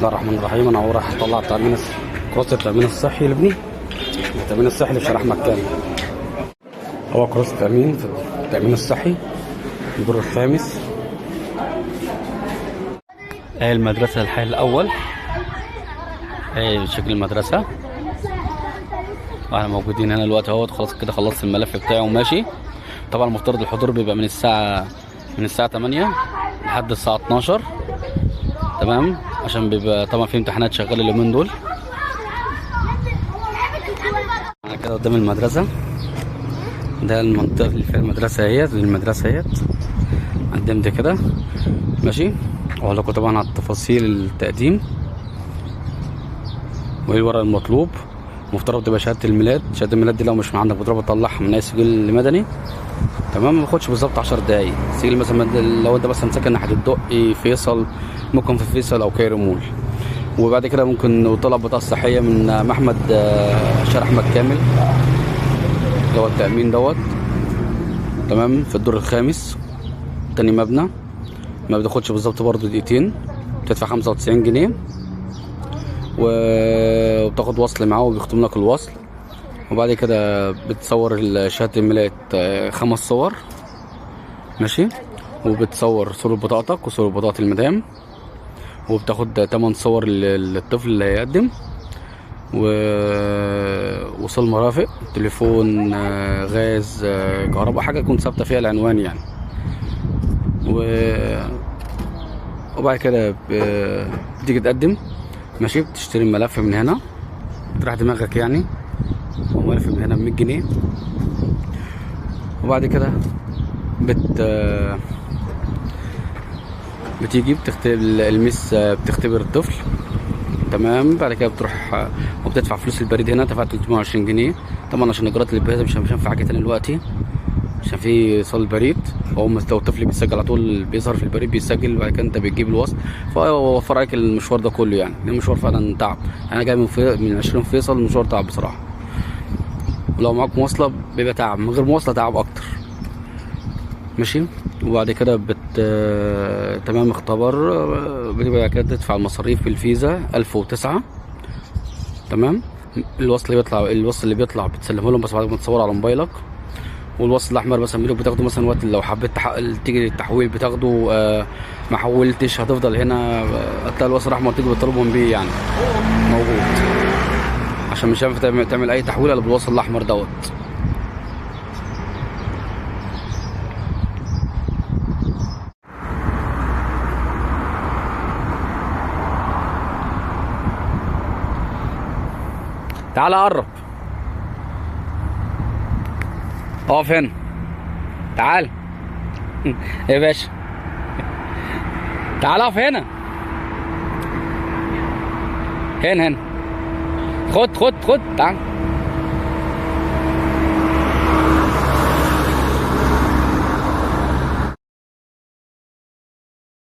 الله الرحمن الرحيم. انا هو رايح اطلع تامين، كراسة التامين الصحي لابني، التامين الصحي اللي في شارع احمد كامل. هو كراسة التامين في التامين الصحي، الدور الخامس. اهي المدرسة، الحي الاول، اهي شكل المدرسة. واحنا موجودين هنا دلوقتي اهوت. خلاص كده خلصت الملف بتاعي وماشي. طبعا المفترض الحضور بيبقى من الساعة 8 لحد الساعة 12، تمام؟ عشان بيبقى طبعا في امتحانات شغالة اليومين دول. انا كده قدام المدرسة، ده المنطقة اللي فيها المدرسة اهيت، المدرسة اهيت قدام ده كده، ماشي. واقول لكم طبعا على التفاصيل التقديم وايه الورق المطلوب. المفترض تبقى شهادة الميلاد. شهادة الميلاد دي لو مش عندك بتروح تطلعها من اي سجل مدني، تمام؟ ما بياخدش بالظبط 10 دقايق. سجل مثلا لو انت مثلا ساكن ناحية الدقي، فيصل، ممكن في فيصل او كايرو مول. وبعد كده ممكن طلب بطاقة صحية من محمد، شارع احمد كامل، اللي هو التامين دوت، تمام؟ في الدور الخامس، تاني مبنى. ما بتاخدش بالظبط برضو دقيقتين. بتدفع 95 جنيه وبتاخد وصل معاه وبيختم لك الوصل. وبعد كده بتصور شهادة الميلاد، خمس صور، ماشي؟ وبتصور صورة بطاقتك وصورة بطاقة المدام، وبتاخد تمن صور للطفل اللي هيقدم، ووصول مرافق، تليفون، غاز، كهرباء، حاجة تكون ثابتة فيها العنوان يعني. وبعد كده بتيجي تقدم، ماشي؟ بتشتري الملف من هنا، تريح دماغك يعني. هو ملف من هنا ب100 جنيه. وبعد كده بتيجي بتختبر المس، بتختبر الطفل، تمام؟ بعد كده بتروح وبتدفع فلوس البريد هنا. دفعت 320 جنيه طبعا عشان اجراءات البريد، مش هينفع حاجة تاني دلوقتي عشان في ايصال البريد. هو لو الطفل بيسجل على طول بيظهر في البريد، بيسجل، وبعد كده انت بتجيب الوصل، فهو وفر عليك المشوار ده كله يعني، لان المشوار فعلا تعب. انا جاي من 20 فيصل، المشوار تعب بصراحه. ولو معاك مواصلة بيبقى تعب، من غير مواصلة تعب اكتر، ماشي؟ وبعد كده تمام، اختبر، بتبقى كده تدفع المصاريف بالفيزا 1009، تمام؟ الوصل اللي بيطلع بتسلمه لهم بس بعد ما تصوره على موبايلك. والوصل الاحمر مثلا بيقولك بتاخده مثلا وقت لو حبيت تيجي التحويل بتاخده، ما حولتش هتفضل هنا، هتلاقي الوصل الاحمر تيجي بتطلبهم بيه يعني موجود، عشان مش هينفع تعمل اي تحويل الا بالوصل الاحمر دوت. تعال قرب، اقف هنا، تعال يا باشا، تعال اقف هنا هنا هنا، خد خد خد، تعال.